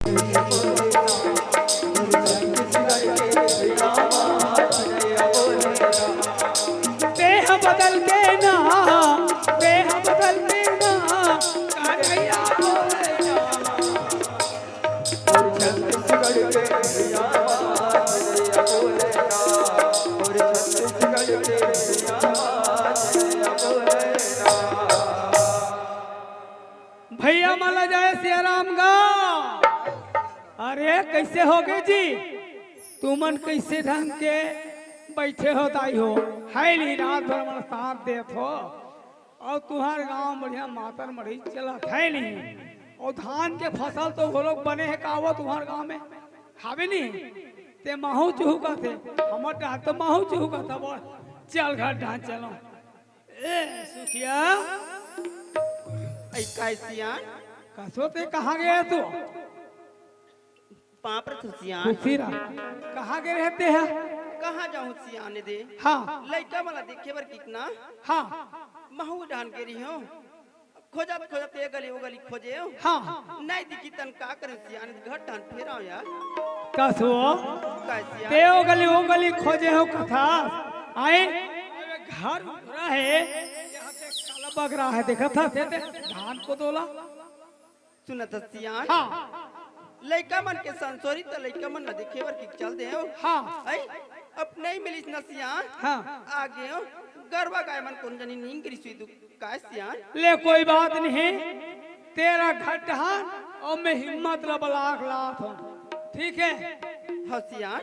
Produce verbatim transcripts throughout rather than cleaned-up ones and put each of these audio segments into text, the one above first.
देह बदल के ना, देह बदल के ना, कन्हैया बोले ना। भैया मन ला जय सिया राम गा। अरे कइसे होगे जी? तुमन कइसे ढंग के बइठे हो दाई हो? है नहीं, रात भर मन साथ देत हो। अउ तुंहर गांव बढ़िया मातर मढ़ई चलत है नहीं। अउ धान के फसल तो घलोक बने हे का वो तुंहर गांव में? हावे नहीं? ते महू चुहू कथे, हमर डाहर तो महू चुहू कथे, बोल, चल घर डाहर चलो। ए, सुखिया। ऐ काय सियान? कसो ते कहाँ गे रहे तू? पाँव परत हँव सियान। खुशी रहा। कहाँ गे रहे ते हा? कहाँ जाहूँ सियान दे? हाँ। लइका मन ला देखे बर कितना? हाँ। महू डाहर गे रहिहूँ। खोजत खोजत ए गली ओ गली खोजे हँव। हाँ। नहीं दिखिस तहन का करेंव सियान, घर डाहर फेर आएंव यार। कसो? काय सियान? ते ओ गली ओ गली खोजे हँव कथस। आय? घर रहे, यहाँ ते काला बगरा हे, देखत हस ते धान कोदोला। सुनत हस सियान? हाँ। लइका मन के संसोरी त लइका मन ला देखे बर कि चल दे हँव। हाँ। अई, अब नहीं मिलिस न सियान। हाँ। आ गे हँव, गरवा गाय मन कोन जनी नींद गिरिस होही दू काय सियान? ले कोई बात नहीं, तेरा घर डाहर अउ मैं हिम्मत ला बलाक लात हँव, ठीक है? हाँ सियान।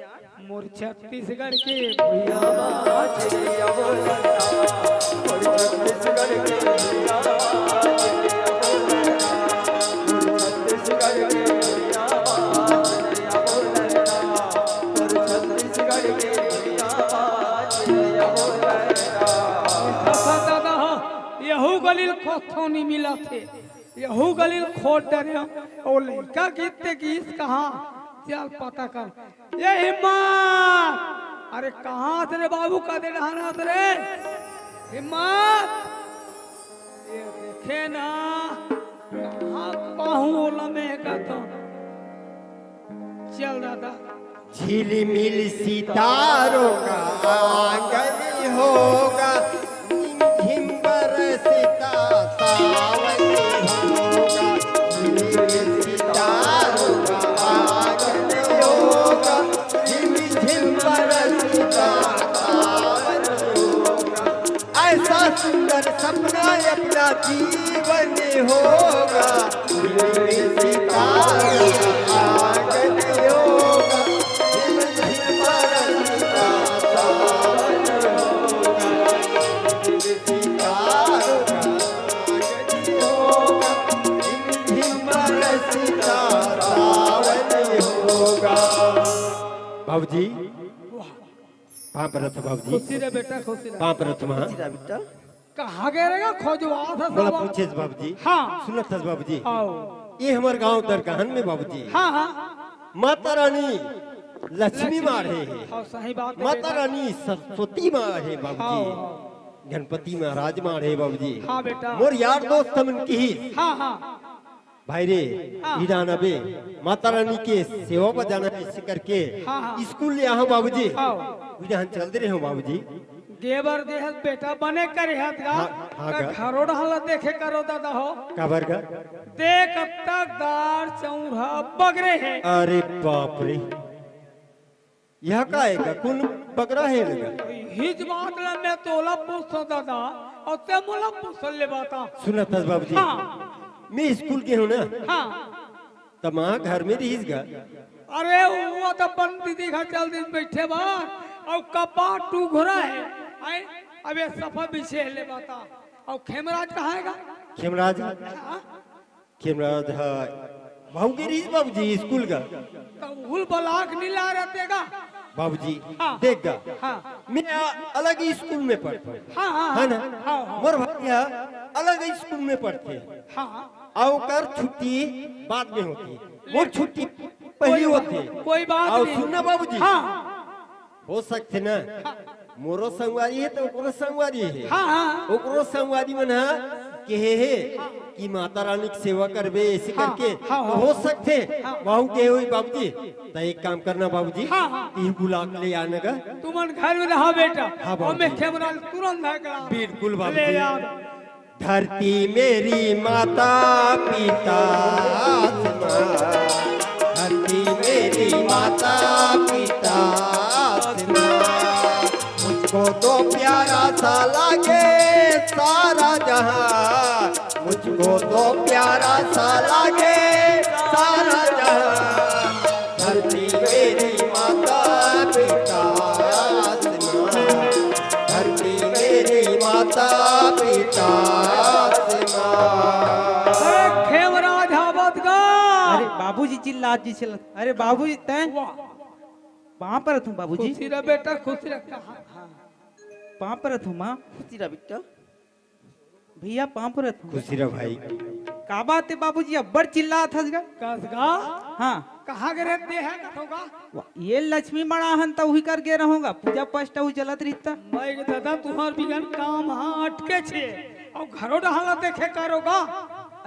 मोर छत्तीसगढ़ के भुइयां मा चिरैया बोलत हे, मोर छत्तीसगढ़ के भुइयां मा चिरैया बोलत हे, मोर छत्तीसगढ़ के भुइयां मा चिरैया बोलत हे, मोर छत्तीसगढ़ के भुइयां मा चिरैया बोलत हे। दादा हो, यहू गली ल खोजथों नि मिलत हे। यहू गली ल खोज डरेंव, ओ लइका गिस ते गिस कहाँ? चल पता कर। ए हिम्मत! अरे कहाँ हस रे बाबू, कते डहर हस रे? हिम्मत! ए देखे ना, कहाँ पाहूँ ओला मैं कहत हँव। चल दादा। झिलमिल सितारों का आंगन होगा, रिमझिम बरसता सावन होगा। झिलमिल सितारों का आंगन होगा, रिमझिम बरसता सावन होगा। ऐसा सुंदर सपना अपना जीवन होगा। बाबूजी, पाँव परत हँव बाबूजी। खुशी रह बेटा, खुशी रह। पाँव परत हँव। खुशी रह बेटा। कहाँ गे रहे गा? खोजवात हस मोला सब। पूछेस बाबूजी। हाँ। सुनत हस बाबूजी। आओ। ये हमर गांव दरगाहन में बाबूजी। हाँ, हाँ। माता रानी लक्ष्मी लक्ष्मी। माढ़े हे। हाँ, सही बात हे माता बेटा। रानी सरस्वती माढ़े बाबूजी। हाँ। गणपति महाराज माढ़े बाबूजी। हाँ बेटा। मोर यार दोस्त हमन किहिस। हाँ, हाँ। भाई रे, हाँ। इही डाहन अबे माता रानी के सेवा बर जाना हे, अइसे करके हाँ, हाँ। स्कूल ले आहँव बाबूजी। हाँ। इही डाहन चल दे रहे हँव बाबूजी। गे बर दे हस बेटा, बने करे हस गा। हाँ, हाँ का गा। घरो डाहर ला देखे करो दादा हो। काबर गा? देख अतका दार चउर ह बगरे हे। अरे बाप रे। यह का हे गा? कोन बगरा हे गा? इहीच बात ला मैं तोला पूछथँव दादा, अउ ते मोला पूछ ले बता। सुनत हस बाबूजी। हाँ। मैं स्कूल गे हँव ना। हाँ। त माँ घर में रिहिस गा। अरे वो तो अपन दीदी घर चल दिस बइठे बर, अउ कपाट टुघरा हे। आय, अबे सफा बिछे हे ले बता। अउ खेमराज कहाँ हे गा? खेमराज? हाँ? खेमराज ह, महू गे रिहिस बाबूजी स्कूल गा। त उहू ल बलाक नइ लाय रहे ते गा। बाबूजी, हाँ। देख गा। हाँ। मैं अलग ही स्कूल में पढ़थँव। हाँ, हाँ, है ना? हाँ, हाँ। मोर भाई ह अलग ही स्कूल में पढ़थे। हाँ। अउ ओकर छुट्टी बाद में होथे। मोर छुट्टी पहिली कोई बा-, होथे। कोई बात अउ नहीं। सुन ना बाबूजी। हाँ। हो सकथे ना, हाँ। मोरो संगवारी हे त ओकरो संगवारी हे। हाँ, हाँ। ओकरो संगवारी मन ह कहे हे कि माता रानी के सेवा करबे, ऐसे हाँ, करके हाँ, तो हाँ। हो सकथे। हाँ। वहू कहे होही बाबूजी, त एक काम करना बाबूजी, हाँ, हाँ। तिही बुला के ले आना गा। तुमन घर में रहा बेटा। हाँ, और मैं बाबूजी। खेमराज तुरंत आके ला-, बिल्कुल, बाबूजी। ले आ। धरती मेरी माता पिता आसमां, धरती मेरी माता पिता आसमां, मुझको तो प्यारा सा लगे सारा जहां, मुझको तो प्यारा सा लगे सारा जहां। धरती मेरी माता पिता आसमां, धरती मेरी माता पिता आसमां। अरे खेमराज आवत गा। अरे बाबूजी चिल्लात जी चिल्लात। अरे बाबूजी तैं वाह। पाँव परत हूँ बाबूजी। खुशी रह बेटा, खुशी रह। कहाँ? हाँ। पाँव परत हूँ माँ। खुशी रह बेटा। भैया पाँव परत हूँ। खुशी रह भाई। का बात हे बाबूजी, अब्बड़ चिल्लात हस गा? कस गा? हाँ। कहाँ गे रहे देहा कथों का? वाह, ये लक्ष्मी मड़ा हन त उही कर गे रहूंगा, पूजा पाठ अउ चलत रहिता। मैं के दादा तुहर बिगन काम हाँ अटके छे, अउ घरो डहला देखे करो गा।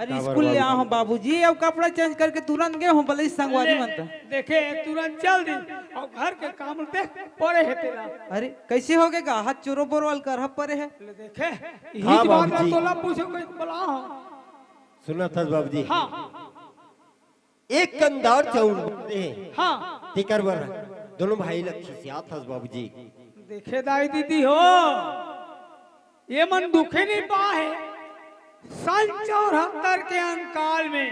अरे काबर स्कूल ले बाबूजी? आ हूँ बाबूजी, अउ कपड़ा चेंज करके तुरंत गे हूँ, बलई संगवारी ले, मन त। देखे तुरंत चल दी, अउ घर के काम देख पड़े हे तेला। अरे कैसे हो गे गा? हाथ चोरो बोरवाल कर पड़े हे। ले देखे, हाँ, इही बात ला बाबूजी। तोला पूछे कोई बला हो। सुनत हस बाबूजी। हाँ। एक कन दार चाउर बने हे। हाँ। तेकर बर दोनों भाई ला खिसियात हस बाबूजी। देखे दाई दीदी हो, ये मन दुखे नहीं पाए। सन चौहत्तर के अंतकाल में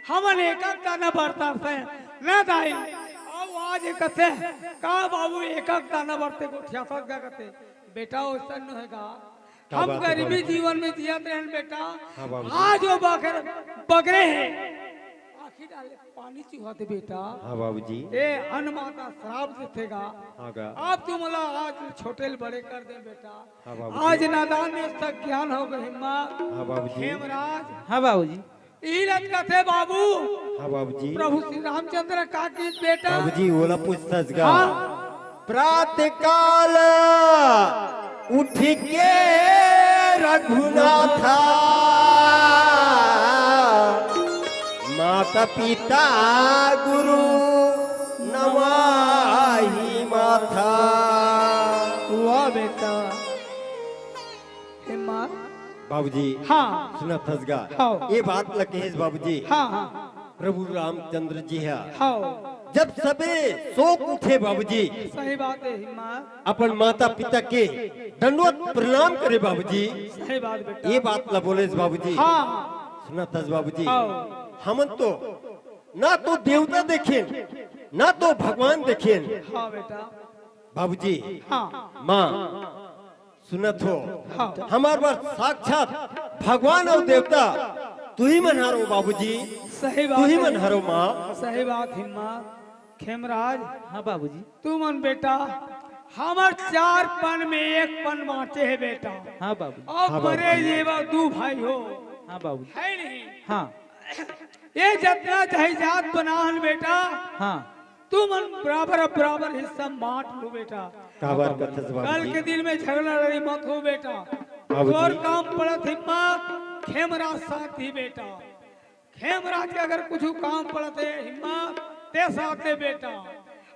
हमन एक एक दाना बरतन से न दाई। अब आज कथे, का बाबू एक एक दाना बरते गोठियाथस गा कथे। बेटा, ओइसन नोहे गा। का हम बात हे गरीबी बाबूजी? जीवन में जियत रहन बेटा। हाँ बाबूजी। आज वो बगर-, बगरे हे। आँखी डाले पानी चुहाथे बेटा। हाँ बाबूजी। ए अन्न माता श्राप देथे गा। हाँ गा। अब तुमला आज छोटे ले बड़े कर दे बेटा। हाँ बाबूजी। आज नादान में तक ज्ञान हो गई माँ। हाँ बाबूजी। खेमराज। हाँ बाबूजी। ई रथ कथे बाबू। हाँ बाबूजी। प्रभु श्री रामचंद्र का कीस बेटा। बाबूजी, ओला पूछथस गा। हाँ। प्रातः काल उठ के रघुनाथा, माता पिता गुरु नवाही माथा। वाह बेटा। हे माँ। बाबूजी, हाँ। सुनत हस गा? हाँ। ये बात ल कहेस बाबूजी। हाँ, हाँ। प्रभु रामचंद्र जी ह। हाँ। जब सबे सोक उठे बाबूजी। सही बात हे, हे माँ। अपन माता पिता के दंडवत प्रणाम करे बाबूजी। सही बात बेटा। ये बात ल बोलेस बाबूजी। हाँ। सुनत हस बाबूजी। हाँ। हमन तो ना तो देवता देखेन, ना तो भगवान देखेन। हाँ बेटा। बाबूजी। हाँ। माँ। सुनत हो, हाँ। हमर बर साक्षात भगवान अउ देवता तुही मन हरो बाबूजी। सही बात तुही हे। मन हरो माँ। सही बात हे माँ। खेमराज, हाँ बाबूजी। तुमन बेटा, हमर चार पन में एक पन बाँचे हे बेटा। हाँ बाबू। अउ हाँ बाबू। बड़े ये बा दू भाई हो। हाँ बाबू। हे नहीं? हाँ। ये जतना जायदाद बना हन बेटा, हाँ। तुमन बराबर, बराबर हिस्सा बाँट लो बेटा। काबर कथस बाबूजी? कल के दिन में झगड़ा लड़ाई मत हो बेटा। बाबूजी। तोर काम पड़त हिम्मत, खेमराज साथ ही बेटा। खेमराज के अगर कुछ काम पड़त हे हिम्मत, ते साथ दे बेटा।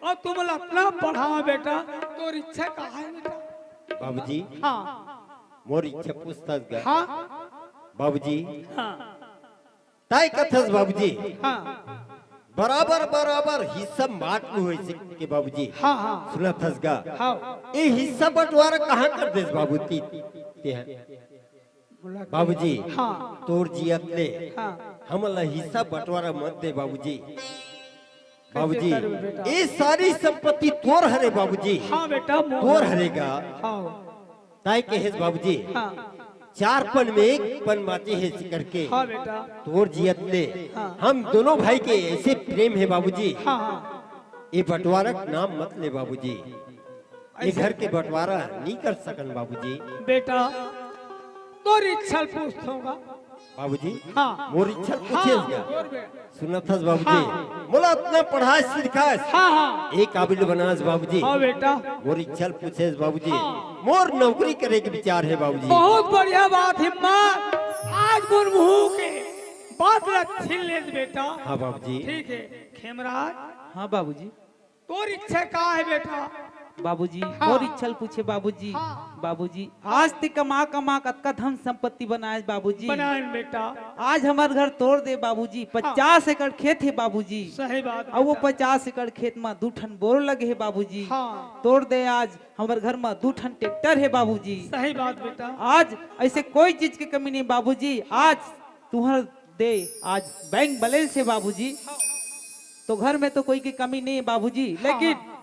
अउ तुमला अतना पढ़ा बेटा, तोर इच्छा का हे बेटा? बाबूजी। हाँ। मोर इच्छा पूछथस गा। हाँ। बाबूजी। हाँ। तैं कथस बाबूजी। हाँ। बराबर बराबर हिस्सा बाँट लू होइसे के बाबूजी। हाँ, हाँ। सुनत हस गा। हाँ। ए हिस्सा बंटवारा कहाँ कर देस बाबू ती-, ते ह? बोला कि बाबूजी, हाँ। तोर जियत ले हाँ। हमन ला हिस्सा बंटवारा मत दे बाबूजी। कैसे बाबूजी, करबे बेटा? ए सारी संपत्ति तोर हरे बाबूजी। हाँ बेटा, मोर तोर हरे। हरे गा। हाँ। तैं कहेस बाबूजी, हाँ। चार पन में एक पन बाँचे हे सिकर के। हाँ बेटा। तोर जियत ले हाँ। हम दोनों भाई के ऐसे प्रेम हे बाबूजी। हाँ, हाँ। ये बंटवारा के नाम मत ले बाबूजी। ये ऐसे घर के बंटवारा नहीं कर सकन बाबूजी। बेटा, तोर इच्छा ल पूछत हूँ गा। बाबूजी, हाँ। मोर इच्छा ल हाँ, पूछेस गा? मोर बे- सुनत हस बाबूजी, हाँ। मोला अतना पढ़ास लिखास, हाँ, हाँ। ए काबिल बनास बाबूजी। हाँ बेटा। मोर इच्छा ल पूछेस बाबूजी, हाँ। मोर नौकरी करे के विचार हे बाबूजी। बहुत बढ़िया बात हिम्मत। आज मोर मुंह के बात ला छीन लेस बेटा। हाँ बाबूजी। ठीक है खेमराज। हाँ बाबूजी। तोर इच्छा का है बेटा? बाबूजी, हाँ। मोर इच्छा ल पूछे बाबूजी। हाँ। बाबूजी, आज ते कमा कमा कतका धन संपत्ति बनाए बाबूजी। बनाए बेटा। आज हमर घर तोड़ दे बाबूजी, हाँ। पचास एकड़ खेत हे बाबूजी। सही बात अउ वो बेटा। पचास एकड़ खेत म दू ठन बोर लगे हे बाबूजी। हाँ। तोड़ दे आज हमर घर म दू ठन ट्रैक्टर हे बाबूजी। सही बात बेटा। आज ऐसे कोई चीज के कमी नहीं बाबूजी। आज तुहर दे आज बैंक बैलेंस हे बाबूजी। हाँ। तो घर में तो कोई के कमी नहीं है बाबूजी, हाँ, लेकिन हाँ।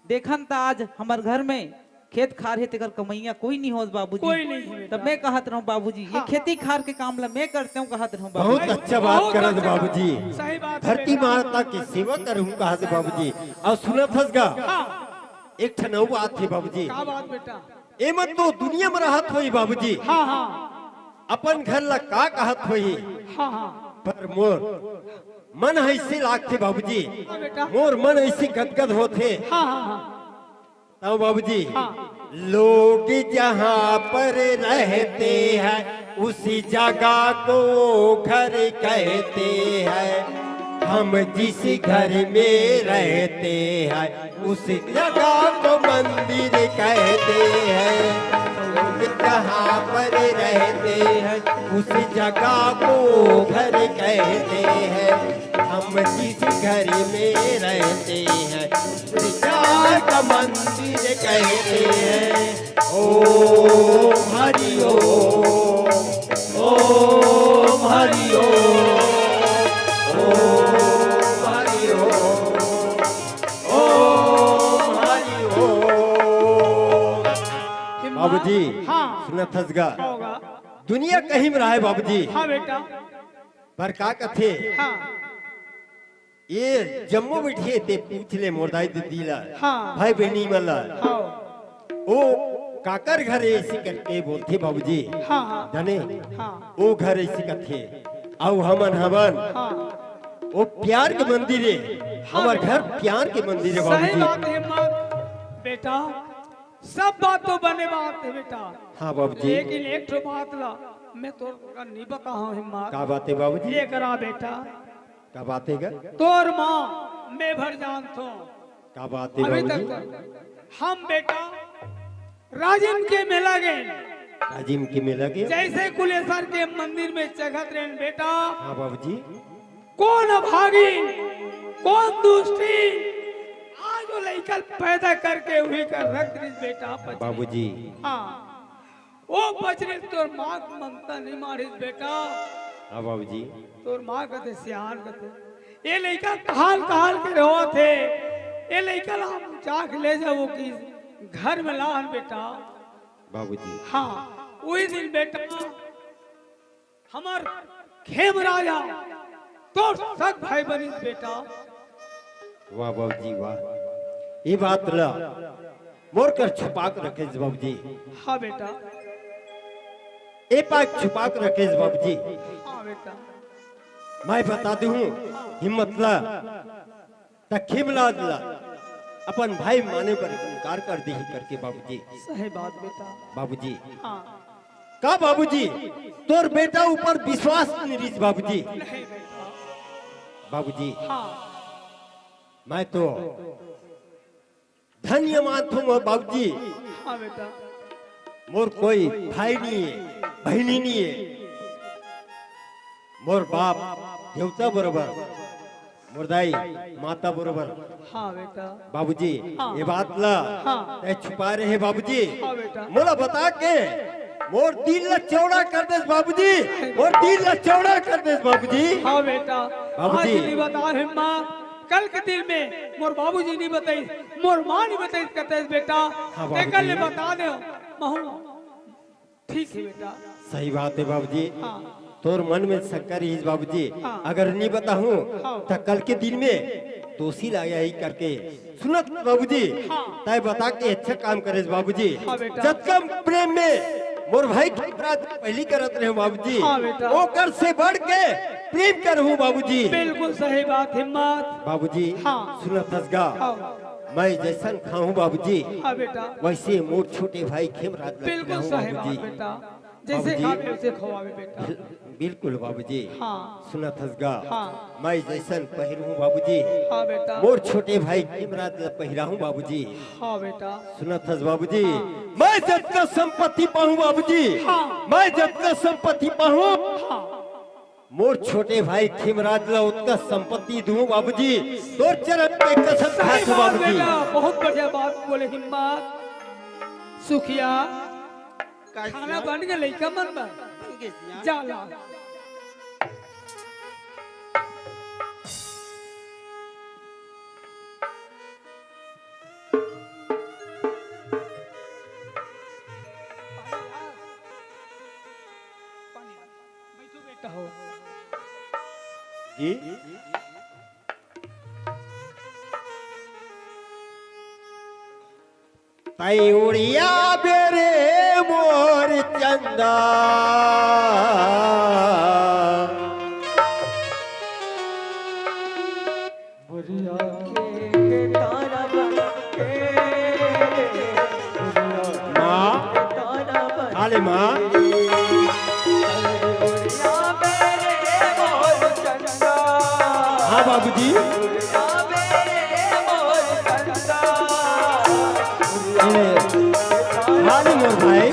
देखन त आज हमर घर में खेत खार हे तेकर कमैया कोई नहीं होस बाबूजी। कोई नहीं है बेटा। तब मैं कहत रहूं बाबूजी, ये हाँ। खेती खार के काम ला मैं करते हूं कहत रहूं बाबूजी। बहुत अच्छा बात बहुत करत अच्छा। बाबूजी। सही बात है धरती बेटा। माता के सेवा करहूं कहत बाबूजी। अउ सुनत हस गा, हाँ। एक ठन अउ बात हे बाबूजी। का बात बेटा? एमन तो दुनिया में रहत होही बाबूजी। हाँ, हाँ। अपन घर ला का कहत होही। हाँ, हाँ। पर मोर मन ऐसे लागथे बाबूजी। हाँ बेटा। मोर मन ऐसे गदगद होथे। हाँ, हाँ, हाँ। तब बाबूजी, हाँ। लोग जहाँ पर रहते हैं, उसी जगह को वो घर कहते हैं। हम जिस घर में रहते हैं, उस जगह को मंदिर कहते हैं। लोग जहाँ पर रहते हैं, उस जगह को घर कहते हैं। हम जिस घर में रहते हैं, उस जगह का मंदिर कहते हैं। ओम हरि ओम, ओम हरि ओम, ओम हरि ओम, ओम हरि ओम। बाबूजी, हाँ। सुनत हस गा? का होगा? दुनिया कहीं में रहे बाबूजी। हाँ बेटा। पर का कथे? हाँ। ये जम्मो बइठे हे, ते पूछ ले मोर दाई दीदी ला, हाँ। भाई बहिनी मन ला। हाँ। ओ काकर घर ऐसे करके बोलथे बाबूजी। हाँ, हाँ। जाने? हाँ। ओ घर ऐसे करथे। अउ हमन, हमन। हाँ। ओ प्यार के मंदिर हे। हाँ हमर बेटा। घर प्यार के मंदिर हे सही बाबूजी। बात हे माँ। बेटा, सब बात तो बने बात हे बेटा। हाँ बाबूजी। लेकिन एक ठो बात ला मैं तोर करा नहीं बताहूँ हिम्मत। का बात हे बाबूजी? एकरा बेटा। का बात हे गा? तोर माँ मैं भर जानथों। का बात हे अभी बाबूजी? तक हम बेटा राजिम के मेला गए। राजिम के मेला गए? जैसे कुलेसर के मंदिर में चघत रहेन बेटा। हाँ बाबूजी। कोन अभागिन, कोन दुष्टिन, आज वो लइका पैदा करके उही कर रख दिस बेटा पचरी। बाबूजी। हाँ। ओ पचरी तोर माँ के ममता नहीं मारिस बेटा। हाँ बाबूजी। तोर माँ कथे सियान कथे, ये लइका कहाल कहाल के रोवत हे, ये लइका ला हम उठा के ले जाबो कि घर में लान बेटा। बाबूजी। हाँ, उही दिन बेटा हमर खेम राजा तोर सग भाई बनिस बेटा। वाह बाबूजी वाह, ये बात ला मोर कर छुपा के रखेस बाबूजी। हाँ बेटा। ए पाक छुपा के रखेस बाबूजी। हाँ बेटा। मैं बता दूं हिम्मत ला। त खेमराज ला अपन भाई माने बर इनकार कर दिही करके बाबूजी। सही बात बेटा। बाबूजी। हाँ। का बाबूजी, तोर बेटा ऊपर विश्वास नहीं रहिस बाबूजी। नहीं बेटा। बाबूजी। हाँ। मैं तो धन्य मानथों मोर बाबूजी। हाँ बेटा। मोर कोई भाई नहीं है, बहिनी नहीं है। मोर बाप देवता बरोबर, मोर दाई माता बरोबर। हाँ बेटा। बाबूजी, हाँ। ये बात ला हाँ। तै छुपा रहे बाबूजी। हाँ बेटा। मोला बता के मोर दिल ला चौड़ा कर देस बाबूजी, मोर दिल ला चौड़ा कर देस बाबूजी। हाँ बेटा। बाबूजी। आज नहीं बता हिम्मत, कल के दिन में मोर बाबूजी नहीं बताइस, मोर माँ नहीं बताइस, कतेस बेटा, हाँ, तेकर ले बाबूजी। बता दे, महू ठीक है बेटा। सही बात है बाबूजी। हाँ। तोर मन में शंका रहिस बाबूजी, हाँ। अगर नहीं बताहूँ हाँ। त कल के दिन में दोषी ला यही करके सुनत बाबूजी, हाँ। तै बता के अच्छा काम करेस बाबूजी। हाँ बेटा। जतका प्रेम में मोर भाई के अपराध पहली करत रहे बाबूजी, हाँ बेटा। ओकर से बढ़ के प्रेम करहूँ बाबूजी। बिल्कुल सही बात हिम्मत। बाबूजी, हाँ। सुनत हस गा, हाँ। मैं जैसन खाहूँ बाबूजी, हाँ बेटा। वैसे मोर छोटे भाई खेमराज ला बिल्कुल खिलाहूँ सही बात बाबूजी। बेटा। जैसे बाबूजी। खावे, वैसे खवावे बेटा। बिल्कुल बाबूजी। हाँ। सुनत हस गा। हाँ। मैं जैसन पहिरहूँ बाबूजी। हाँ बेटा। मोर छोटे भाई खेमराज ला पहिराहूँ बाबूजी। हाँ बेटा। सुनत हस बाबूजी। हाँ। मैं जतना संपत्ति पाहूँ बाबूजी। हाँ। मैं जतना संपत्ति पाहूँ। हाँ। मोर छोटे भाई खेमराज ला ओतका संपत्ति दूँ बाबूजी। तोर चरण के कसम सही खाथों बात बाबूजी। बेटा, बहुत बढ़िया बात बोले हिम्मत। सुखिया, का खाना सिया? बन गे लइका मन बर। बन गे सिया। जा ला। पानी ला। पानी ला। बैठो बेटा हो। जी। तैं उड़िया बेरे मोर चंदा। माँ, आले माँ। हाँ बाबूजी। ए, हाँ रे मोर भाई।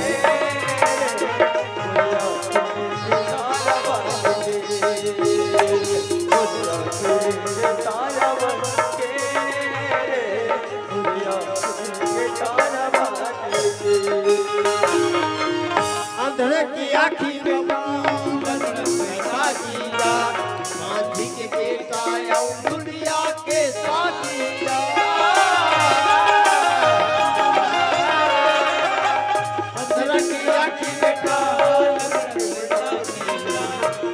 अंधर की आँखी में बादल में काजिया, मांझी के बेटा या दुनिया के साजिया। अंधर की आँखी में बादल में काजिया,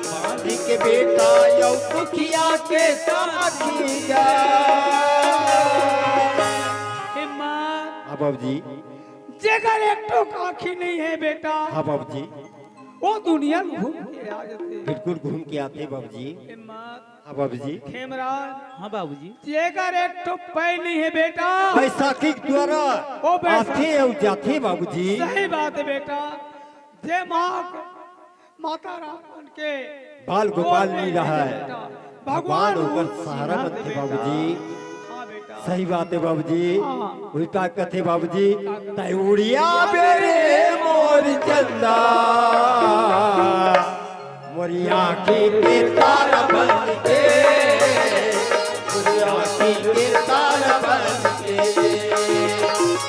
मांझी के बेटा या दुखिया के साजिया। हिम्मत। हाँ बाबूजी। जेकर एक ठो आँखी नहीं है बेटा, हाँ बाबूजी। वो दुनिया में घूम के आ जाथे। बिल्कुल घूम के आथे बाबूजी। हिम्मत। हाँ बाबूजी। खेमराज। हाँ बाबूजी। जेकर एक ठो पैर नहीं है बेटा, बैसाखी के द्वारा वो बैसाखी आथे अउ जाथे बाबूजी। सही बात है बेटा। जे माँ माता राम मन के बाल गोपाल गोद में नहीं रहे। बेटा, भगवान भगवान ओकर ओकर सहारा सहारा बनथे बेटा। बाबूजी। हाँ बेटा। सही बात है बाबूजी। हाँ। वही का कथे बाबूजी, तैं उड़िया बेरे मोर चंदा, मोरी आँखी के तारा बन के, मोरी आँखी के तारा बन के,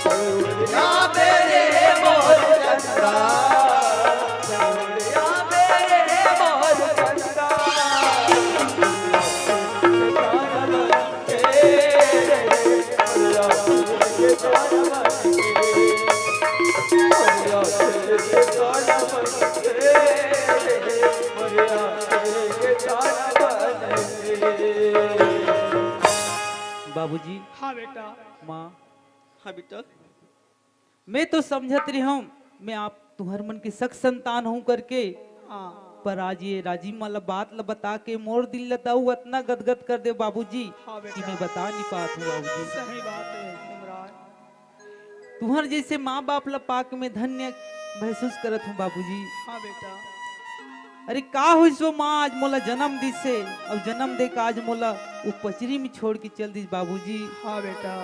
उड़िया बेरे मोर चंदा। बाबूजी। हाँ बेटा। माँ। हाँ बेटा। मैं तो समझत रही हूँ, मैं आप तुहर मन के सक संतान हूँ करके। हाँ। पर आज ये राजी वाला बात ला बता के मोर दिल ला दाऊ अतना गदगद कर दे बाबूजी, हाँ बेटा। कि मैं बता नहीं पात हूँ बाबूजी। सही बात है हेमराज। तुहर जैसे माँ बाप ला पाके मैं धन्य महसूस करत हूँ बाबूजी। हाँ बेटा। अरे का होइस वो माँ, आज मोला जन्म दिस हे, अउ जन्म दे के आज मोला वो पचरी में छोड़ के चल दिस बाबूजी। हाँ बेटा।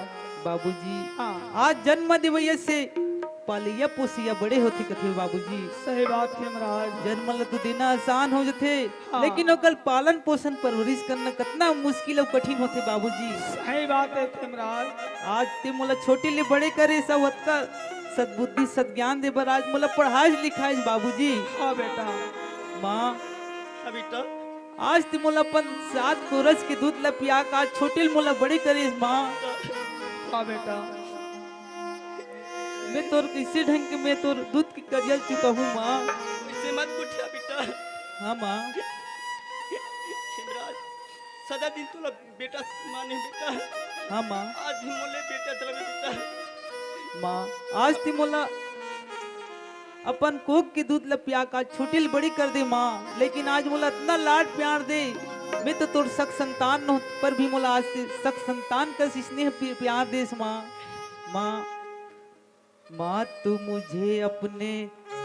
बाबूजी, हाँ। आज जन्म देवइया से पालइया पोसइया बड़े होथे कथे बाबूजी। सही बात हे महाराज। जन्म ला तो देना आसान हो जथे, हाँ। लेकिन ओकर पालन पोषण परवरिश करना कतना मुश्किल अउ कठिन होथे बाबूजी। सही बात हे महाराज। आज ते मोला छोटे ले बड़े करे, सब अतका सद्बुद्धि सद्ज्ञान दे बर आज मोला पढ़ाइस लिखाइस बाबूजी। हाँ बेटा। माँ। हाँ बेटा। आज ते मोला अपन सात गोरस के दूध ला पिया के आज छोटे ले मोला बड़े करेस माँ। हाँ बेटा। मैं तोर कइसे ढंग के मैं तोर दूध के कर्जा चुकाहूँ माँ। ऐसे मत गोठिया बेटा। हाँ माँ। शिवराज, सदा दिन तोला बेटा माने बेटा। हाँ माँ। आज भी मोले बेटा तरह बेटा। माँ, आज ते मोला अपन कोख के दूध ला पिया के छोटे ले बड़ी कर दे माँ, लेकिन आज मोला अतना लाड प्यार दे। मैं तो तोर सक संतान नोहूँ, पर भी मोला आज ते सक संतान कस स्नेह पि-, प्यार देस माँ। माँ, माँ, तू मुझे अपने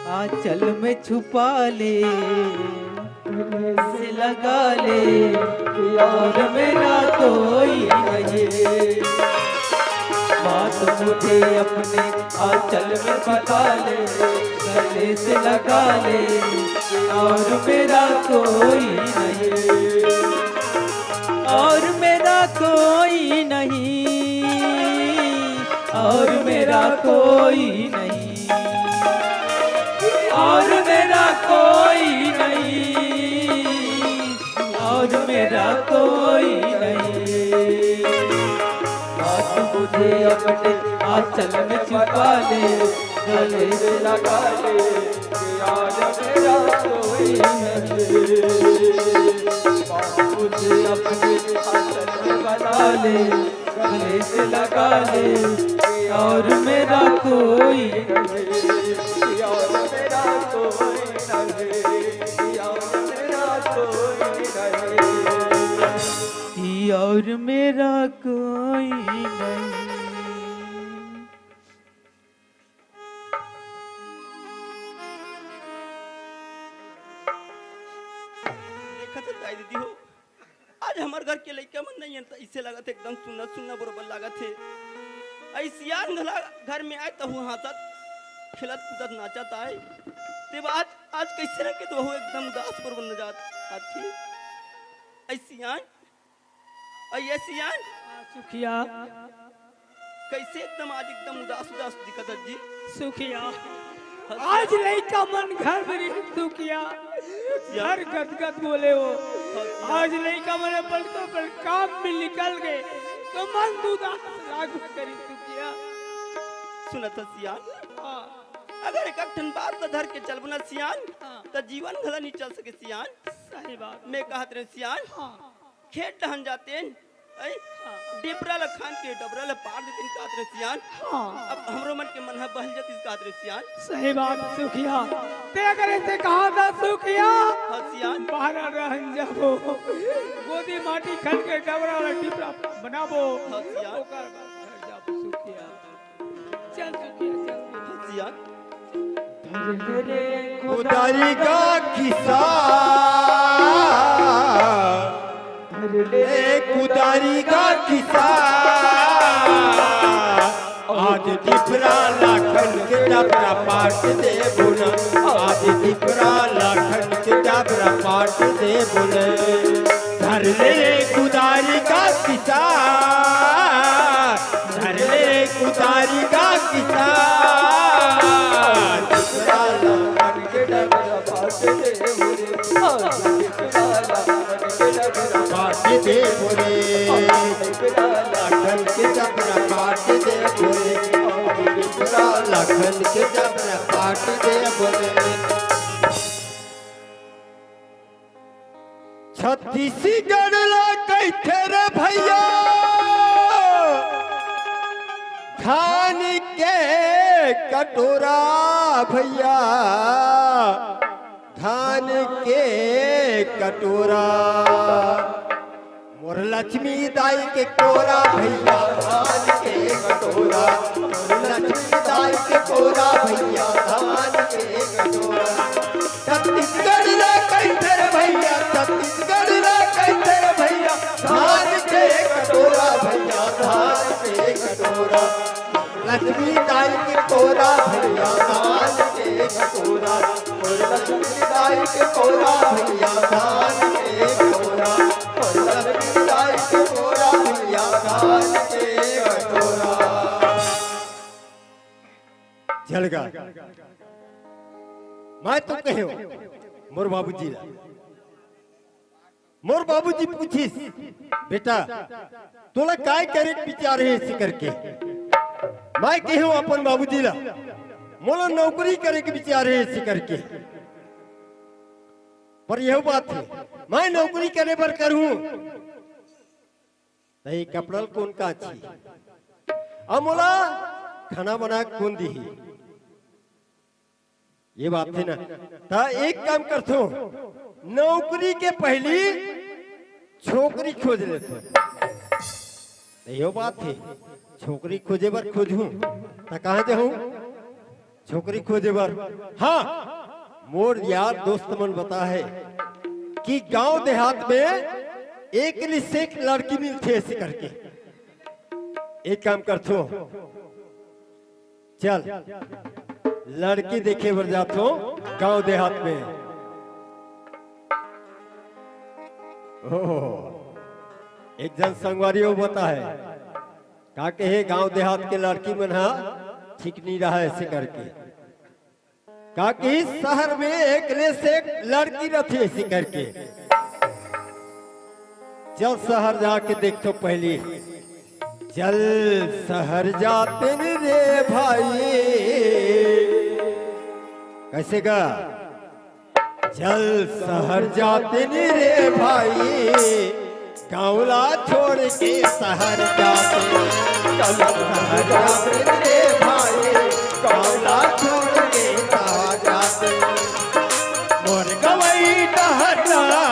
आंचल में छुपा ले, गले से लगा ले, और मेरा कोई नहीं। बात मुझे अपने आंचल में छुपा ले, गले से लगा ले, और मेरा कोई नहीं, और मेरा कोई नहीं, और मेरा कोई नहीं, और मेरा कोई नहीं, और मेरा कोई नहीं। बात मुझे अपने आंचल में छुपा ले, गले से लगा ले, यार मेरा कोई नहीं। बात मुझे अपने आंचल में बना ले, गले से लगा ले, और मेरा कोई नहीं, और मेरा कोई नहीं, और मेरा कोई नहीं। कि और मेरा कोई नहीं। देखत हस दाई दीदी हो, आज हमर घर के लइका मन नइ हे, त अइसे लागत हे, एकदम सुन्ना सुन्ना बरोबर लागत हे। अइसियान घला घर में आय, तहू हाँसत, खेलत कूदत नाचत आय। तेब आज, आज कइसे रंग के तो वहू एकदम उदास बरोबर नजर आत हे। अइसियान, अइसियान। हाँ, सुखिया। कइसे एकदम आज एकदम उदास उदास दिखत हस जी? सुखिया। हाँ, आज लइका मन घर में रही सुखिया। घर गदगद बोले हो। हाँ, आज लइका मन बड़का बड़ काम में निकल गए, तो मन उदास लागू करी सुखिया। सुनत हस सियान? हाँ। अगर एक ठन बात ल धर के चलबो ना सियान, हाँ। त जीवन घला नइ चल सके सियान। सही बात। मैं कहत रहेंव सियान, हाँ। खेत डहन जातेन, अई, हाँ। डिपरा ल खान के डबरा ल पार देतेन कहत रहेंव सियान। हाँ। अब हमरो मन के मन ह बहल जतिस कहत रहेंव सियान। सही बात सुखिया। तें अगर अइसे कहत हस सुखिया, हाँ सियान। बाहर डहन जाबो। गोदी माटी खन के डबरा ल डिपरा बनाबो। हाँ सियान। ओकर बाद घर जाबो सुखिया। चल सुखिया, चल सुखिया। सियान। कुदारी का किस्सा, ए कुदारी का किस्सा। आज डिपरा ल खान के डबरा पाट देबो न, आज डिपरा ल खान के डबरा पाट देबो न। धर ले कुदारी का किस्सा, धर ले कुदारी का किस्सा। डिपरा ल खान के डबरा पाट देबो रे, आज डिपरा ल खान के डबरा पाट देबो रे। डिपरा ल खान के डबरा पाट देबो रे, डिपरा ल खान के डबरा पाट देबो रे। छत्तीसगढ़ ला कहिथे रे भइया, धान के कटोरा भइया, धान के कटोरा। मोर लक्ष्मी दाई के कोरा भइया, धान के कटोरा। मोर लक्ष्मी दाई के कोरा भइया, धान के कटोरा। छत्तीसगढ़ ला कहिथे रे भइया, छत्तीसगढ़ ला कहिथे रे भइया, धान के कटोरा भइया, धान के कटोरा। लक्ष्मी दाई के कोरा भइया, धान के कटोरा। मोर लक्ष्मी दाई के कोरा भइया, धान के कटोरा। मोर लक्ष्मी दाई के कोरा भइया, धान के कटोरा। चल गा। मैं तो कहेंव मोर बाबूजी ला। मोर बाबूजी पूछिस, "बेटा, तोला काय करे के विचार हे?" अइसे करके। मैं कहेंव अपन बाबूजी ला, "मोला नौकरी करे के विचार हे," अइसे करके। पर यहू बात हे, मैं नौकरी करे बर करहूं, त ये कपड़ा ल कोन कांचही? अउ मोला खाना बना के कोन दिही? ये बात हे ना। त एक काम करथों, नौकरी के पहिली छोकरी खोज लेथों। त यो बात हे, छोकरी खोजे बर खोजहूं, त कहां जाहूं? छोकरी खोजे बर। हाँ, मोर यार दोस्त मन बता हे कि गांव देहात में एक ले से एक लड़की मिलथे ऐसे करके। एक काम करथो, चल लड़की देखे बर जाथो गांव देहात में। ओह, एक जन संगवारी हो बता हे, का कहे गांव देहात के लड़की मन हा ठीक नहीं रहा ऐसे करके। का कही शहर में एक ले से एक लड़की रथे ऐसे करके। चल शहर जाके देखथो पहली। चल शहर जाते रे भाई। कैसे गा? चल शहर जाते रे भाई, गाँव ला छोड़ के शहर जाते। चल शहर जाते रे भाई, गाँव ला छोड़ के शहर जाते। मोर गवई डहर ला,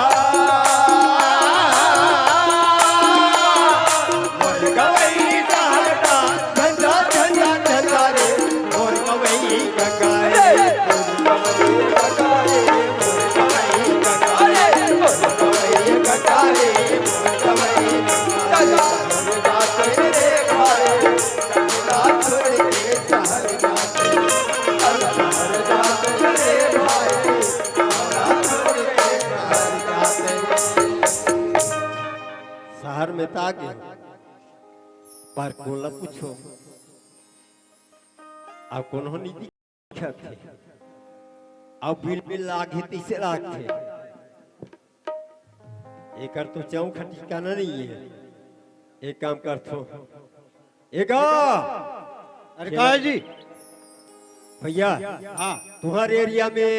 मोर गवई डहर ला, झंझा, झंझा, झंझा रे, मोर गवई गंगा रे, मोर गवई गंगा रे, मोर गवई गंगा रे, मोर गवई गंगा रे, मोर गवई गंगा रे, मोर गवई गंगा रे। शहर में त आ गे, पर कोला पूछो, अब कोनो नहीं दिखत हे। अब बिल बिल लागे तइसे लागथे। एकर तो चौक ठिकाना नहीं है। एक काम करथो, एगा अरे का है जी? भैया, हाँ। तुम्हारे एरिया में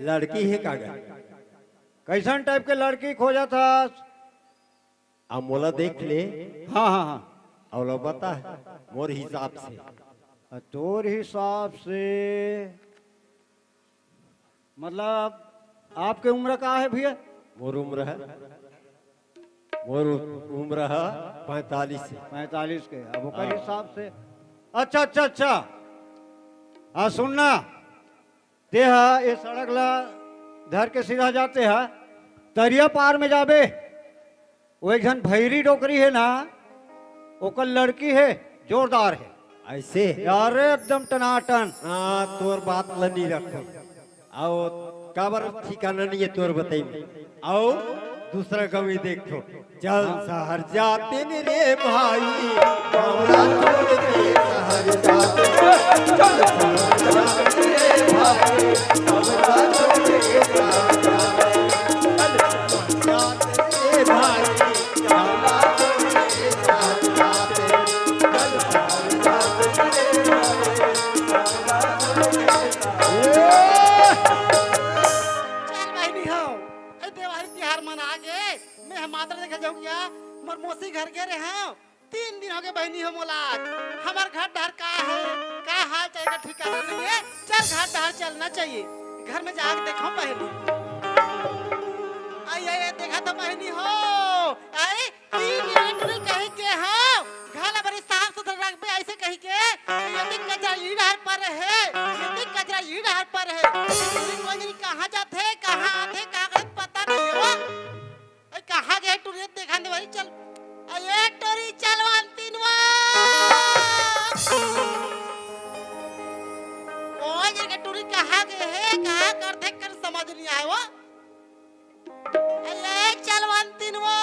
लड़की है का गा? कैसन टाइप के लड़की खोजत हस? अब मोला देख ले। हाँ, हाँ, हाँ। अउ ला बता, मोर हिसाब से। आ, तोर हिसाब से, मतलब, आपके उम्र का है भैया? मोर उम्र है, मोर उम्र है पैंतालीस है। पैंतालीस के, अब ओकर हाँ। हिसाब से। अच्छा, अच्छा, अच्छा। हाँ, सुनना, तेहा ए सड़क ला धर के सीधा जाते हा, तरिया पार में जाबे, वो एक झन भैरी डोकरी है ना, ओकर लड़की है, जोरदार है। ऐसे? अरे एकदम टनाटन। हाँ, तोर बात ल नहीं रखो। अउ काबर ठिकाना नहीं है तोर बताई में। अउ दूसरा गवई देखो। चल शहर जाते ने रे भाई, गाँव ला छोड़ के शहर जाते। चल शहर जाते ने रे भाई, गाँव ला छोड़ के शहर जाते। चल शहर जाते ने रे भाई, गाँव ला छोड़ के शहर जाते। चल शहर जाते ने रे भाई, गाँव ला छोड़ के शहर जाते। चल बहिनी हो, ए देवारी तिहार मना गे, मैं हमादर देखे जाऊँ क्या? मोर मौसी घर गे रहे हँव, तीन दिन हो गे बहिनी हो मोला। हमर घर डहर का है, का हाल चाल का ठिकाना नहीं है। चल घर डहर चलना चाहिए, घर में जाके देखो बहिनी। आई आई आई, देखा तो बहिनी हो, आई तीन एक नहीं कही के हाँ, घर ला बड़ी साफ सुथरा रखबे ऐसे कही के। ये दिन कचरा ई डहर पर है, ये दिन कचरा ई डहर पर है। ये दिन कोई नहीं कहाँ जाते, कहाँ आते, का करत पता नहीं है वो। अरे कहाँ गए टुरी, देखा नहीं भाई, चल। अरे टुरी चल अंतिनवा। कौन जगह टुरी कहाँ गए है, कहाँ कर देख कर समझ नहीं आए वो। अरे चल अंतिनवा।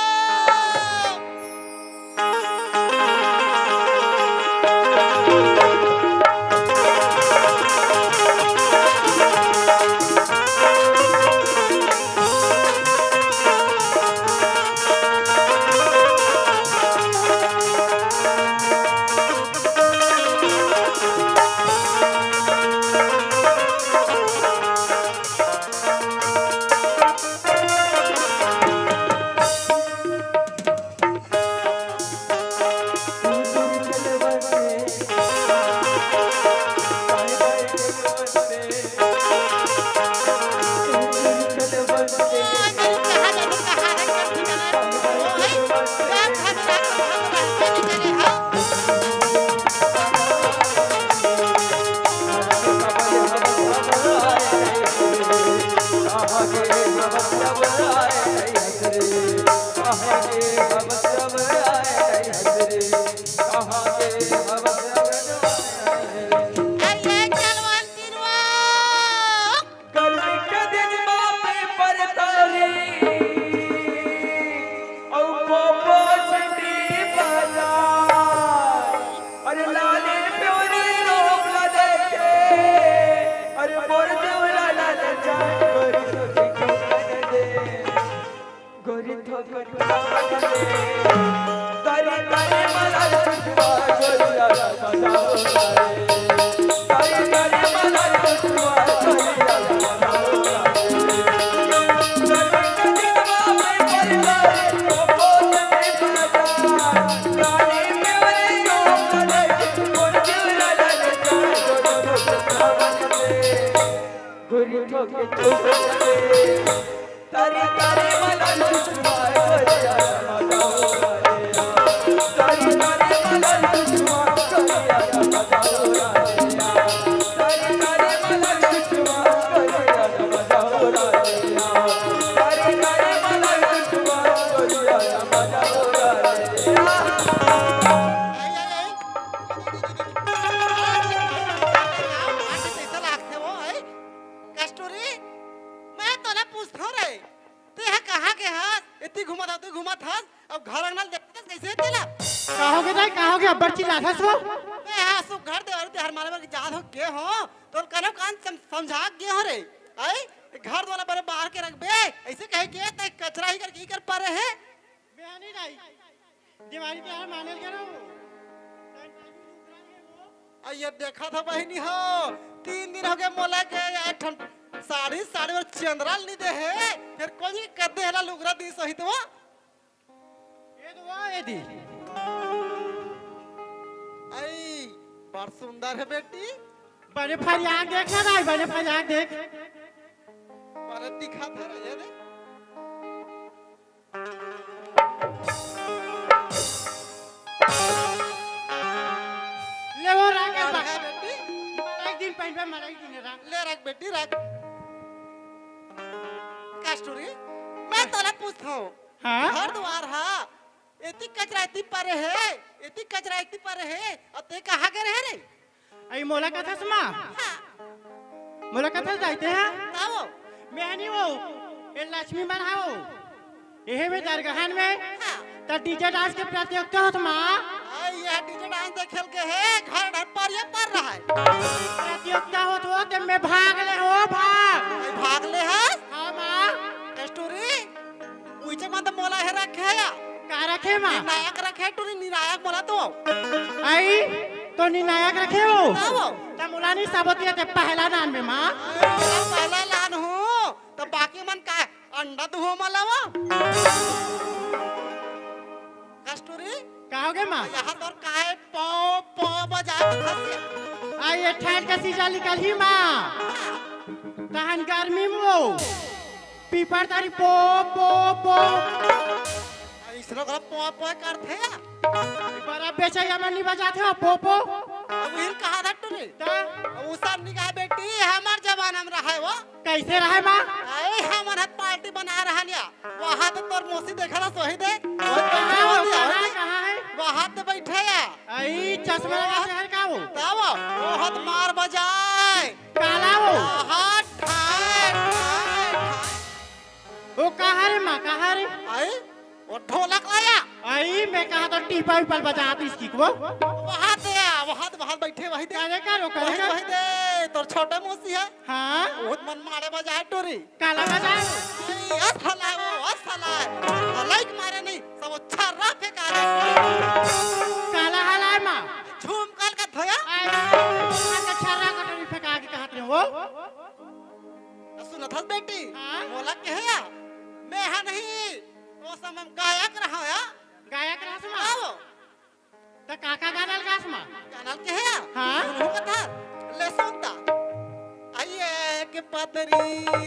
आई, आई, आई। कैसे लागथे वो, आई? कस्तूरी, मैं तोला पूछथंव रे, तेंह कहाँ गे हस? एती घूमत हस, ओती घूमत हस, अब घर अंगना ल देखत हस कैसे तेला? का होगे दाई, का होगे? अब्बड़ चिल्लाथस वो। मैं हा सुघर देवारी तिहार मनाए बर जात हों गे हों, तोला कनो कान सम-, समझा गे हों रे। आई, घर दुआर ला बरोबर बहार के रखबे, अइसे कहे के तैं कचरा ही करके ही कर परे हे। मैं हा नहीं दाई, देवारी तिहार माने ल गे रहों। अइया देखत हस बहिनी हो, तीन दिन होगे मोला के एक ठन साड़ी, साड़ी बर चंदरा ल नइ दे हे, फेर कोन कर दे हे ला लुगरा दिस होही त वो। ये तो वो ये दी। आई, बड़ सुंदर हे बेटी। बने फरियाक देख ना दाई, बने फरियाक देख। बने दिखत हे रे, ये दे। ले वो रख, और बा-, है बेटी? मरई दिन पहिनबे, मरई दिन रख। ले रख बेटी, रख। कस्तूरी, मैं तोला पूछथंव। हाँ? घर दुआर हा, एती कचरा एती परे हे, एती कचरा एती परे हे, अउ तें कहाँ गे रहे रे? अई मोला कथस माँ? हाँ। मोला कथस दाई तें हा? का वो? मैं नहीं वो, ये लक्ष्मी मन हा वो। एहे में दरगाहन में हाँ। त DJ dance के प्रतियोगिता होत माँ। अई ये DJ dance देखे ल गे हे, घर घर पर ये पर रहा है। प्रतियोगिता होत हो ते में भाग ले हो भाग। अई भाग ले हस? हाँ माँ। कस्तूरी, उइचे मन त मोला हे रखे हे या। का रखे माँ? निर्णायक रखे टूरी, निर्णायक मोला तो। अई, तो निर्णायक रखे हो? हाँ वो। त मोला नहीं सबोत ये ते पहला नाम में माँ। अई, पहला लान हूँ, त बाकी मन का अंडा दुहो मला वो। कस्तूरी? का होगे माँ? यहाँ तोर काय पौ, पौ बजात हस? अई ये ठंड के सीजन निकलही माँ। तहन गर्मी में वो। पीपर तरी पो, पो, पो। अइसनो घलो पो, पो करथे या? बड़ा बेचैया मन नहीं बजाथे हो, पो, पो। अब उहिल कहा था टूरी? त? अब उ सब निकाय बेटी, हमर जमाना में रहे वो। कैसे रहे माँ? अई, हमन ह पार्टी बना रहन या। वहाँ तो तोर मौसी देखा ना, सोही दे। वहाँ हाँ, वो बैठे हो, कहाँ है, कहाँ है? वहाँ तो बैठे या। अई, चश्मा लगा शहर का वो? तब वो हत मार बजाए। काला वो? आहा, ठाए, ठाए, ठाए। वो कहाँ रे माँ, कहाँ रे? आई, वो ढोलक लाया। आई, मैं कहा तो टीपा वीपा बजात इसकी को। वहाँ दे, वहाँ दे, वहाँ बैठे, वही दे। करे करो, करे वही, करो। वही दे, तोर छोटा मौसी है। हाँ। वो मन मारे बजाए टूरी। काला बजाए? आई, अस हलाए वो, अस हलाए। हलाई के मारे नहीं, सब वो छर्रा फेंका दे। काला हलाए माँ। झूम काल का धोया। आई, माँ का छर्रा कटोरी फेंका के कहत रहे वो। त सुनत हस बेटी, हाँ? मोला कहे या, मैं हा नहीं, ओ समय में गायक रहा या। गायक रहा सुना? आओ। त का का गाना ल गास माँ? गाना ल कहे या? हाँ? सुनहु कथा, ले सुन ता। आइए के पतरी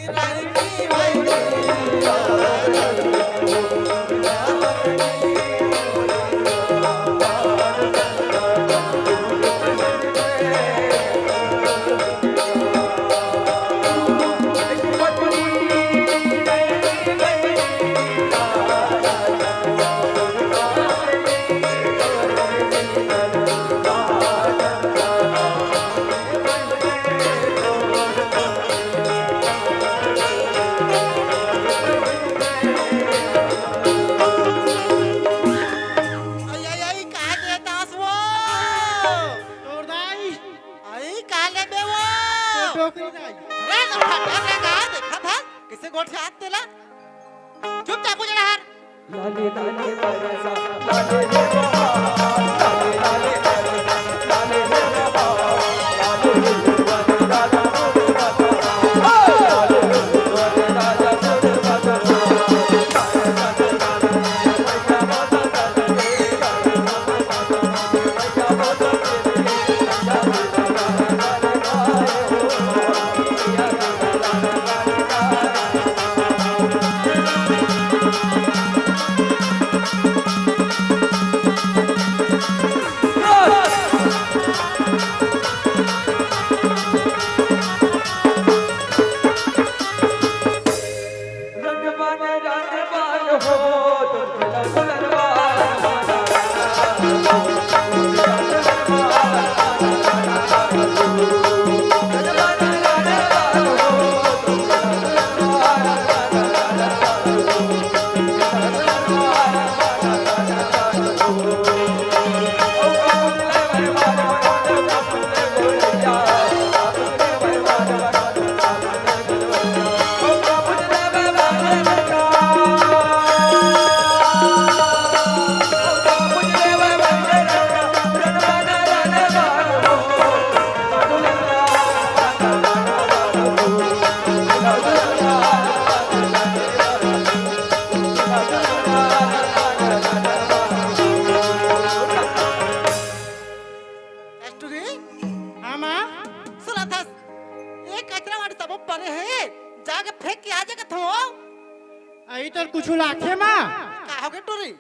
रंगी भैया। आई, आई, आई, काहे देतास वो? तोर दाई। आई, का लेबे वो? तो टोकरी दाई। रे, तो फटा रे, का देखत हस? कइसे गोठियात तेला? चुपचाप उजड़ा हर। कस्तूरी, हाँ माँ। सुनत हस, ये कचरा वाली सबो परे हे, जाके फेंक के आ जा कथों। अई तोर कुछु लागथे माँ? का होगे टूरी?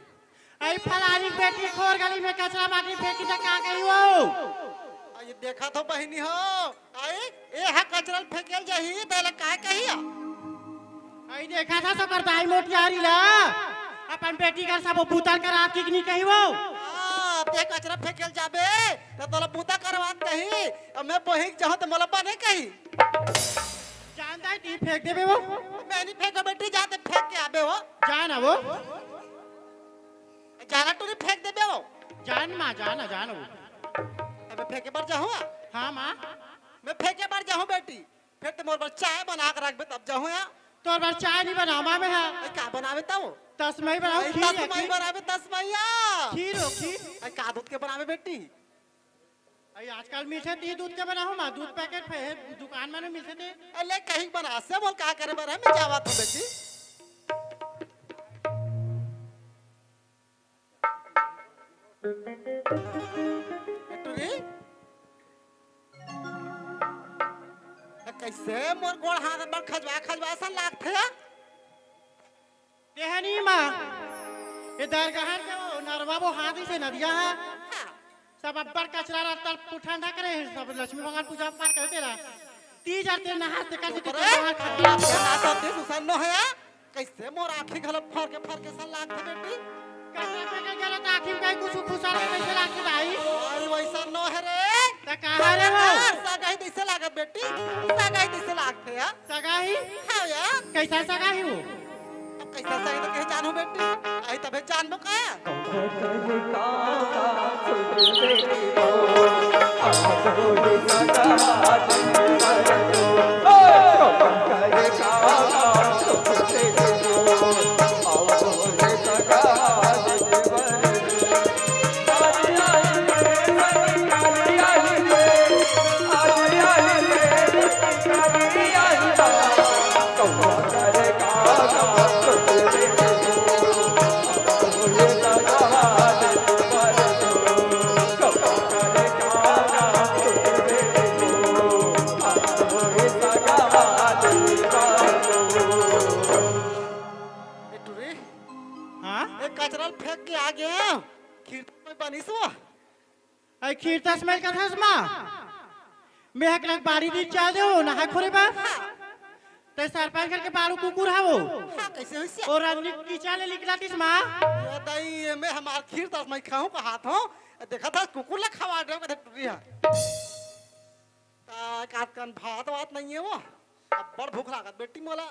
अई फलानी के बेटी खोर गली में कचरा माटी फेंकी त का कही वो? अई देखा तो बहिनी हो, अई ए हा कचरा ल फेंकेल जाही, त एला काय कही आ? अई देखा था सकर दाई मोटियारी ला, अपन बेटी कर सबो बूता ल करात कि नहीं कही वो? हाँ, ते कचरा फेंकेल जाबे, त तोला बूता करवात कही, अब मैं बहिक जाहूँ त मोला बने कही। जान दाई, ती फेंक देबे वो। मैं नहीं फेंको बेटी, जा ते फेंक के आबे वो। जान वो। जाना टूरी फेंक देबे वो। जान माँ, जान, जान वो। अबे फेंके बर जाहूँ? हाँ माँ। मैं फेंके बर जाहूँ बेटी। फिर ते मोर बर चाय बना के रखबे तब जाहूँ या। तोर बर चाय नहीं बनाओ माँ मैं हा। ए, का बनावे तब? तसमई बनाओ, ए, खीर या तसमई खीर। बनावे तसमई या। खीर हो, खीर। ए, का दूध के बनावे बेटी? अरे आजकल मिलथे ती दूध के बनाहूँ माँ, दूध पैकेट फे-, दुकान में नहीं मिलथे ते। अरे कहीं बना से बोल का करे बर है, मैं जावा था बेटी। ए टूरी, ए कैसे मोर गोड़ हाथ बड़ खजवा खजवा सा लागथे या? देहनी माँ, ये दरगाह के वो नरवा वो हाथ से नदिया है। सब अब्बड़ कचरा रत्ता पुठान ढक रहे हैं, सब लक्ष्मी भगवान पूजा पाठ करते रहा। तीज आते नहास ते कैसे अरे, बाहर खा। आप क्या नाचते सुसन नो है? कैसे मोर आँखी घलो फर के फर के सन लागथे बेटी? कचरा फेंके गलत आँखी में कहीं कुछ खुसर के कैसे लागथे भाई? अरे वैसा नो है रे। त कहाँ रे वो? सगाई जैसे लागत बेटी, सगाई जैसे लागथे यार। सगाई? हाँ यार। कैसा सगाई वो? अब कैसा सही तो कहे जानू बेटी, आई तबे जानबो का? ए टुरी, हाँ? ए कचरा ल फेंक के आ गे हंव। खीर तो मैं बनिस वो। अरे खीर तस मैं कथस माँ। मैं हक लग बाड़ी दी चाल दे हो, नहा खोरे बा। ते सरपंच घर के बाड़ू कुकुर हा वो। हाँ, कैसे होइस या? और रंजनी किचन ले निकला तिस माँ। ये दाई, ये मैं हमार खीर तस मैं खाऊं का हाथ हो। देखा था कुकुर ला खवा दे, कथे टुरी हा। ता कात कन भात वात नहीं है वो। अब्बड़ भूख लागत बेटी मोला।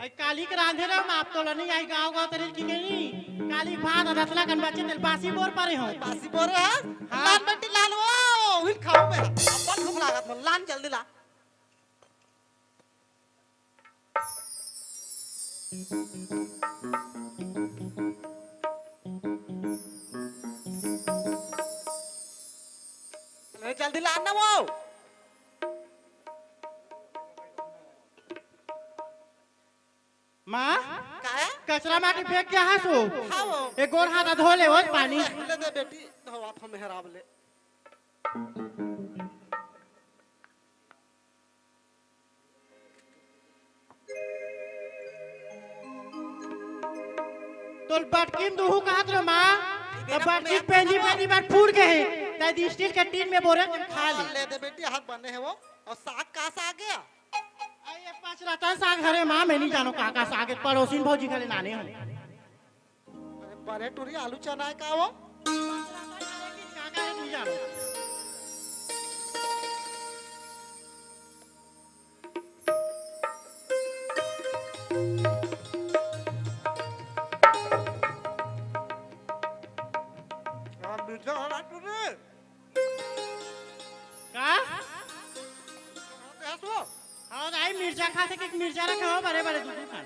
आई काली के रांधे रहो, माप तोला नहीं आई गाँव गाँव तरी की गई। काली भात रसला कन बचे तेल बासी बोर परे हो। बासी बोरे है? हाँ। लान बेटी लान वो, उहिल खाऊं मैं। अब्बड़ भूख लागत मोला, लान जल्दी ला। जल्दी ला ना वो। माँ, का है? कचरा माटी फेंक के हस वो। हाँ वो। एक गोड़ हाथ धो ले वो पानी। ले दे बेटी, धोवा थो मेहराब ले। तोर बटकिन दुहू कहत रहो माँ, त बटकिन पहली पहली बार फूट गए हे, त स्टील के टीन में बोरे त खा ले। ले दे बेटी, हाथ बने हे वो। और साग का साग है? अरे ये पाँच रतन साग हरे माँ, मैं नहीं जानो का का साग है, पड़ोसिन भौजी घरे लाने हो। अरे बने टूरी आलू चना है का वो? का का है नहीं जानो। का मिर्चा वाला टूरी? का? हाँ, तो आई मिर्चा खा सके, मिर्चा रखे हो बड़े बड़े दूध खा।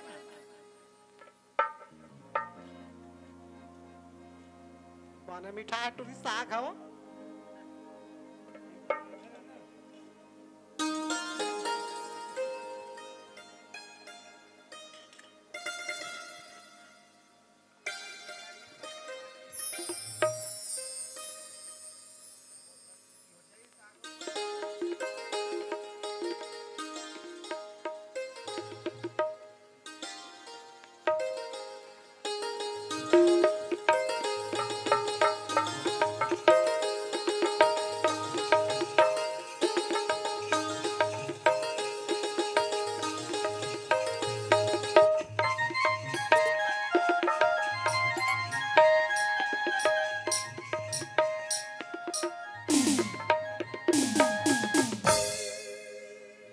बने मिठाय टूरी साग हव।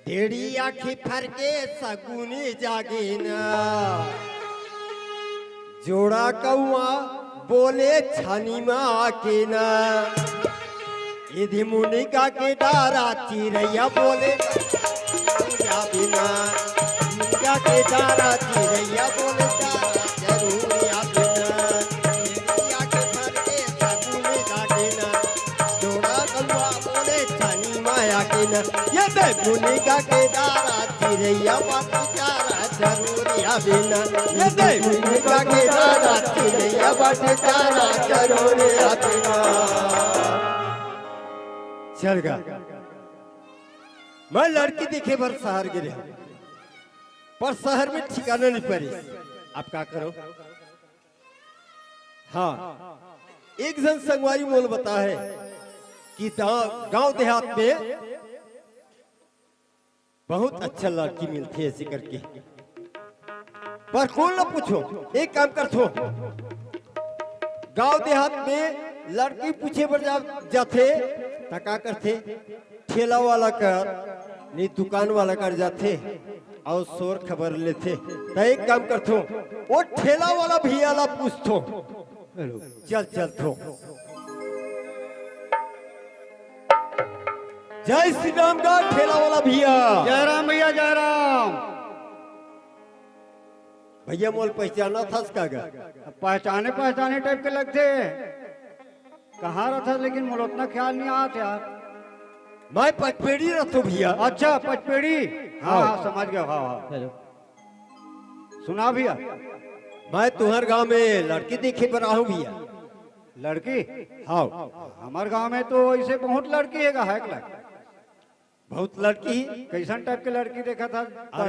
ढेड़ी आँखी फरके सगुनी जागे ना, जोड़ा कौआ बोले छानी मा आके ना। इधि मुनिका के डारा चिरैया बोले या बिना, मुनिका के डारा चिरैया बोले डारा जरूर या बिना। चिरैया के फरके सगुनी जागे ना, जोड़ा कौआ बोले छानी माया के ना। ये दे मुनिका के डारा चिरैया बात चारा जरूर या बिना। ये दे मुनिका के डारा चिरैया बात चारा जरूर या बिना। चल गा। मैं लड़की देखे बर शहर गे रहेंव, पर शहर में ठिकाना नहीं परिस। अब का करों? हाँ, एक झन संगवारी मोला बताहे कि गांव, गांव देहात में बहुत अच्छा लड़की मिलथे ऐसे करके। पर कोन ला पूछों? एक काम करथों, गांव देहात में लड़की पूछे बर जा, जाथे, त का करथे? ठेला वाला कर, नहीं दुकान वाला कर जाथे अउ सोर खबर लेथे। त एक काम करथों, वो ठेला वाला भैया ला पूछथों। चल, चलथों। जय श्री राम गा ठेला वाला भैया। जय राम भैया, जय राम। भैया मोला पहचानथस का गा? अब पहचाने पहचाने टाइप के लगथे। कहाँ रथस लेकिन मोला उतना ख्याल नहीं आत यार। मैं पचपेड़ी रथों भैया। अच्छा पचपेड़ी। हाँ, हाँ। हाँ, समझ गया। हाँ, हाँ। हेलो। सुना भैया। मैं तुंहर गांव में लड़की देखे बर आहूं भैया। लड़की? हाँ। हमर गांव में तो ऐसे बहुत लड़की हे गा, है का? बहुत लड़की? कैसन टाइप के लड़की देखथस? अरे